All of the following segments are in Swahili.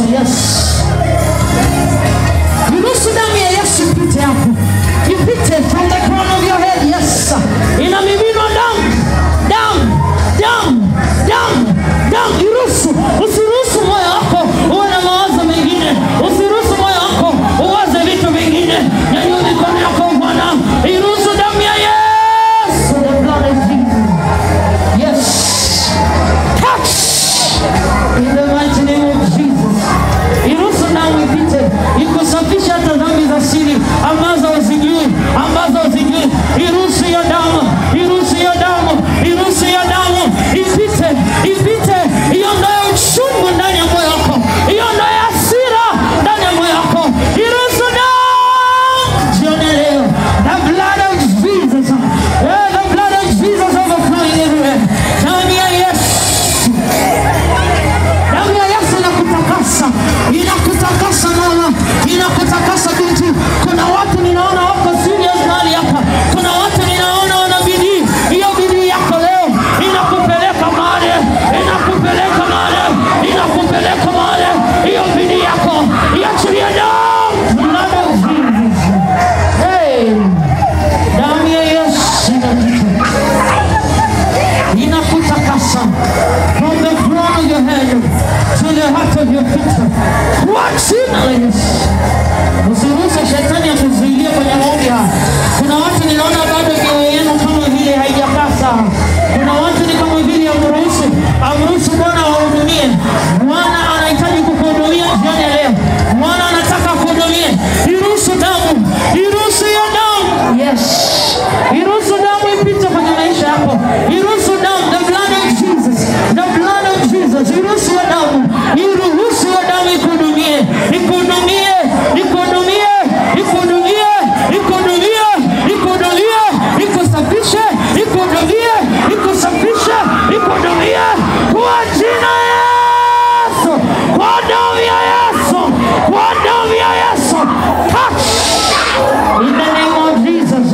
Yesu. Yes. Iruhusu damu ya Yesu ipite hapo. Ipite from the crown of your head. Yes. Inamiminwa damu. Damu. Damu. Damu. Damu. Iruhusu. Usiruhusu moyo wako uwe na mawazo mengine. Usiruhusu moyo wako uwaze vitu vingine. Nyanyua mikono yako Bwana. Iruhusu damu ya Yesu. The blood of Jesus. Yes. Touch. In the mighty name of Jesus. Iruhusu damu ipite. Ikusafisha hata dhambi za siri ambazo huzijui, ambazo huzijui. Iruhusu hiyo damu. Iruhusu hiyo damu. Iruhusu hiyo damu ipite, ipite. Iondoe uchungu ndani ya moyo wako. Iondoe hasira ndani ya moyo wako. Iruhusu damu. Jioni leo. The blood of Jesus. Yeah, the blood of Jesus overflowing everywhere. Damu ya Yesu. Damu ya Yesu inakutakasa. Inakutakasa mama. Inakutakasa binti. Kuna watu ninaona wako serious mahali hapa. Kuna watu ninaona wana bidii. Hiyo bidii yako leo inakupeleka mahali. Inakupeleka mahali. Inakupeleka mahali. Hiyo bidii yako iachilie damu. Blood of Jesus. Hey. Damu ya Yesu inapita. Inakutakasa from the crown of your head to the heart of your feet. Kwa jina la Yesu. Usiruhusu shetani akuzuilie kwenye maombi haya. Kuna watu ninaona bado mioyo yenu kama vile haijakaa sawa. Kuna watu ni kama vile amruhusu Bwana awahudumie. Bwana anahitaji kukuhudumia jioni ya leo. Bwana anataka kuhudumie. Iruhusu damu. Iruhusu hiyo damu. Yes. Iruhusu damu ipite kwenye maisha yako. Iruhusu damu, the blood of Jesus. The blood of Jesus. Iruhusu hiyo damu. Iruhusu hiyo damu ikuhudumie. Ikuhudumie. Ikuhudumie. Ikuhudumie. Ikuhudumie. Ikuhudumie. Ikusafishe. Ikuhudumie. Ikusafishe. Ikuhudumie. Kwa jina Yesu. Kwa damu ya Yesu. Kwa damu ya Yesu. Touch. In the name of Jesus.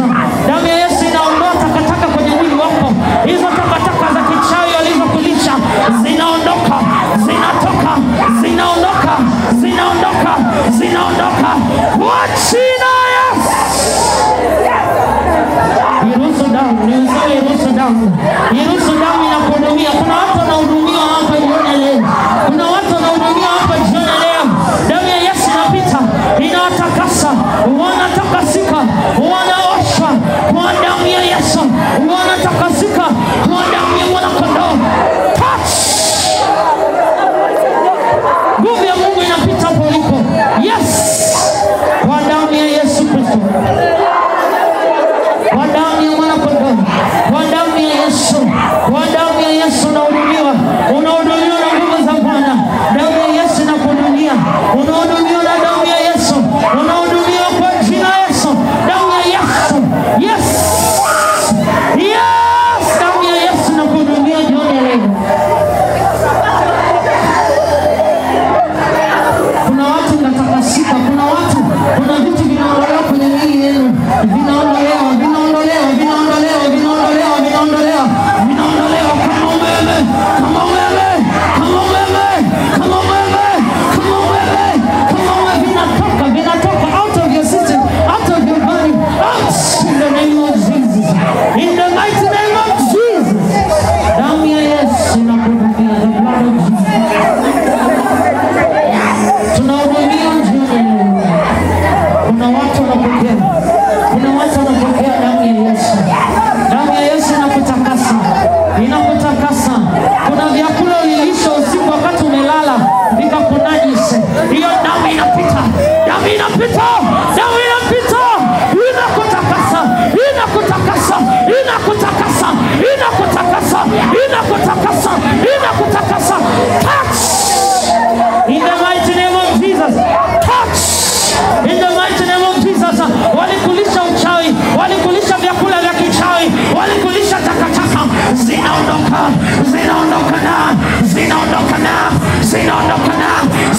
Damu ya Yesu inaondoa takataka kwenye mwili wako. Hizo takataka za kichawi walizokulisha zinaondoka, zinatoka, zinaondoka, zinaondoka, zinaondoka. Kwa jina Yesu. Iruhusu damu, niuseme iruhusu damu. Iruhusu damu inakuhudumia. Kuna watu wanahudumiwa hapa jioni leo. Kuna watu wanahudumiwa hapa jioni leo. Damu ya Yesu inapita, inawatakasa, wanatakasika, wanaoshwa kwa damu ya Yesu, wanatakasika kwa damu ya Mwana Kondoo. Touch! Nguvu ya Mungu inapita hapo ulipo. Yes! Kwa damu ya Yesu Kristo. Kwa damu ya Mwana Kondoo. Kwa damu ya Yesu. Kwa damu ya Yesu unahudumiwa. Unahudumiwa na nguvu za Bwana. Damu ya Yesu inakuhudumia. Unahudumiwa na damu ya Yesu. Unahudumiwa kwa jina la Yesu. Damu ya Yesu. Yes. Yes. Damu ya Yesu inakuhudumia jioni ya leo. Kuna watu mnatakasika, kuna watu, kuna vitu vinaondolewa kwenye miili yenu. Vinaondolewa, vinaondolewa, vinaondolewa, vinaondolewa, vinaondolewa, vinaondolewa kama umeme, kama umeme, kama umeme, kama umeme, kama umeme, kama umeme, vinatoka, vinatoka out of your system, out of your body, out in the name of Jesus. In the mighty name of Jesus. Damu ya Yesu inakuhudumia, the blood of Jesus. Tunahudumiwa jioni leo. Kuna watu wanapokea. Kuna watu wanapokea damu ya Yesu. Damu ya Yesu inakutakasa. Inakutakasa. Kuna vyakula ulilisha usiku wakati umelala vikakunajisi. Hiyo damu inapita. Damu inapita. Damu inapita. Inakutakasa. Inakutakasa. Inakutakasa. Inakutakasa. Inakutakasa. Inakutakasa. Touch. In the mighty name of Jesus. Touch. In the mighty name of Jesus. Walikulisha uchawi, walikulisha vyakula vya kichawi, walikulisha takataka. Zinaondoka, zinaondoka na, zinaondoka na, zinaondoka na,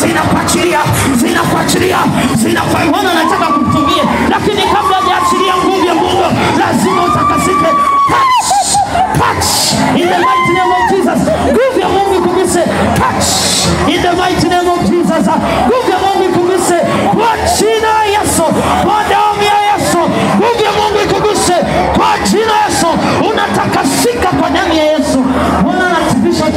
zinakuachilia, zinakuachilia, zinakuachilia. Bwana anataka kukutumia, lakini kabla hajaachilia nguvu ya Mungu, lazima utakasike. Touch. Touch. In the mighty name of Jesus. Nguvu ya Mungu ikuguse. Touch. In the mighty name of Jesus.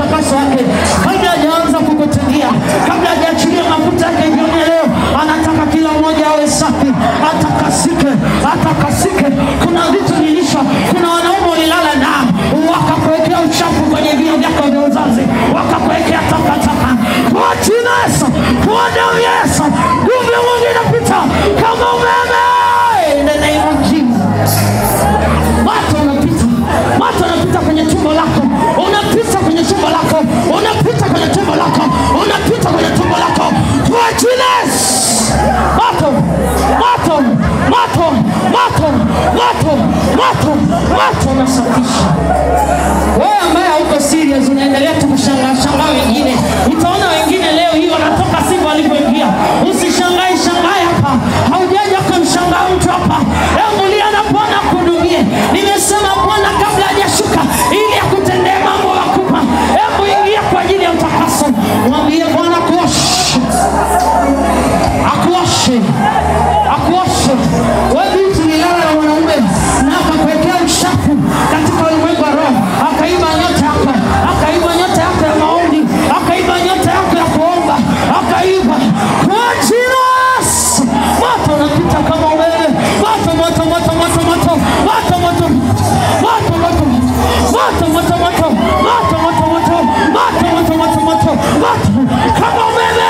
utakaso wake, kabla hajaanza kukutungia, kabla hajaachilia mafuta yake jioni leo, anataka kila mmoja awe safi, atakasike, atakasike. Kuna vitu nilisha, kuna wanaume walilala nao wakakuwekea uchafu kwenye vio vyako vya uzazi, wakakuwekea takataka. Kwa jina Yesu, kwa damu ya Yesu, nguvu ya Mungu inapita kama umeme. In the name of Jesus. Moto unapita, moto unapita kwenye tumbo lako, unapita kwenye tumbo lako, unapita kwenye tumbo lako, unapita kwenye tumbo lako. Kwa jina Yesu. Moto, moto, moto, moto, moto, moto, moto unasafisha. Wewe ambaye hauko serious unaendelea tu kushangaa shangaa wengine. Utaona wengine leo hii wanatoka sivyo walivyoingia. Usishangae shangae hapa. Haujaja kumshangaa mtu hapa. Hebu lia na Bwana akuhudumie. Nimesema Bwana kabla hajashuka ili akutendee mambo makubwa. Hebu ingia kwa ajili ya utakaso. Mwambie Bwana kuoshe. Akuoshe. Akuoshe. Wewe binti ulilala na mwanaume na akakuwekea uchafu katika ulimwengu wa roho. Akaiba nyota yako, akaiba nyota yako ya maombi, akaiba nyota yako ya kuomba, akaiba. Kwa jina Yesu, moto unapita kama umeme. Moto, moto, moto, moto, moto, moto, moto, moto, moto, moto, moto, moto, moto, moto, moto, moto, moto, moto, moto, moto, kama umeme,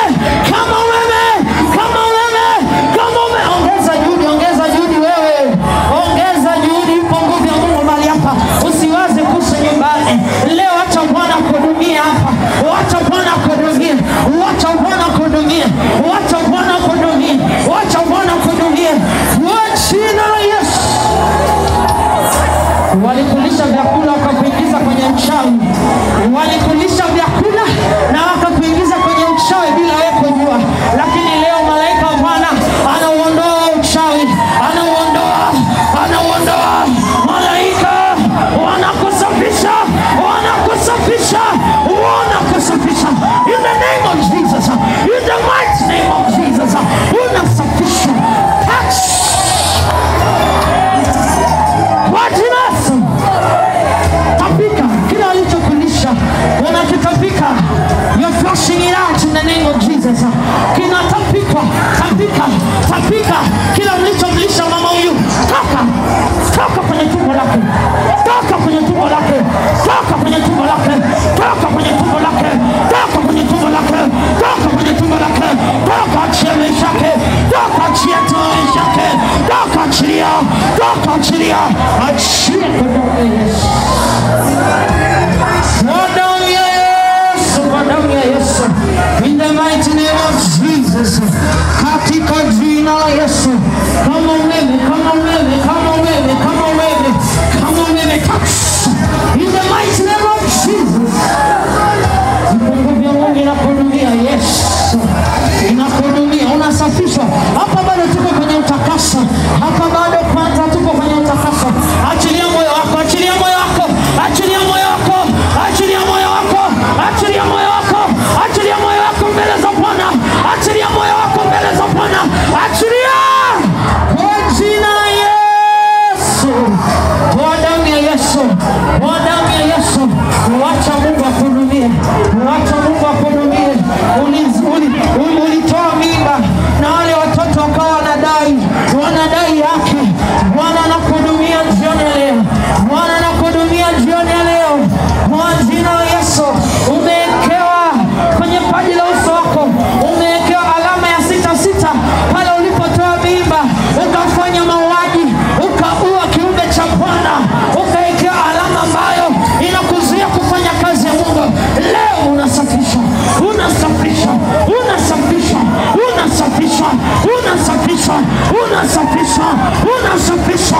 kama umeme, kama umeme, kama umeme. Ongeza juhudi, ongeza juhudi wewe, ongeza juhudi. Ipo nguvu ya Mungu mahali hapa. Usiwaze kuhusu nyumbani leo. Acha Bwana akuhudumie hapa, wacha Bwana akuhudumie, wacha Bwana akuhudumie, wacha Bwana akuhudumie, wacha Bwana akuhudumie kwa jina la Yesu. Walikulisha vyakula wakakuingiza kwenye uchawi, walikulisha vyakula na wakakuingiza kwenye uchawi bila wewe kujua, lakini leo malaika wa Bwana anauondoa uchawi, anauondoa, anauondoa. Malaika wanakusafisha, wanakusafisha, wanakusafisha. In the name of Jesus, in the mighty name of Jesus, unasafishwa. Touch. Kwa jina Yesu. Tapika kila walichokulisha, unakitapika. You're flushing it out in the name of Jesus. Kinatapikwa, tapika, tapika kila mlichomlisha mama huyu. Toka, toka kwenye tumbo lake, toka kwenye tumbo lake, toka kwenye tumbo lake, toka kwenye tumbo lake, toka kwenye tumbo lake, toka kwenye tumbo lake, toka, achia maisha yake, toka, achia maisha yake, toka, achilia, toka, achilia, achia kwa damu ya Yesu. Kwa damu ya Yesu, kwa damu ya Yesu. In the mighty name of Jesus. Katika jina la Yesu. Kama umeme, kama umeme, kama umeme, kama umeme, kama umeme, touch. In the mighty name of Jesus. Nguvu ya Mungu inakuhudumia. Yes. Inakuhudumia, unasafishwa. Hapa bado tuko kwenye utakaso. Hapa bado kwanza tuko kwenye utakaso. Achilia moyo wako, achilia moyo wako, achilia moyo wako, achilia moyo wako, achilia moyo wako, achilia moyo wako mbele za Bwana, achilia moyo wako mbele za Bwana, achilia kwa jina la Yesu, kwa damu ya Yesu, kwa damu ya Yesu. Wacha Mungu akuhudumie, wacha Mungu akuhudumie. Ulitoa mimba na wale watoto wakawa wanadai, wanadai haki. Bwana anakuhudumia jioni ya leo, Bwana anakuhudumia jioni ya leo. Kwa jina la Yesu, umewekewa kwenye paji la uso wako, umewekewa alama ya 6 6 pale ulipotoa mimba, ukafanya mauaji, ukaua kiumbe cha Bwana, ukawekewa alama ambayo inakuzuia kufanya kazi ya Mungu. Leo unasafishwa, unasafishwa, unasafishwa, unasafishwa, unasafishwa, unasafishwa, unasafishwa, unasafishwa.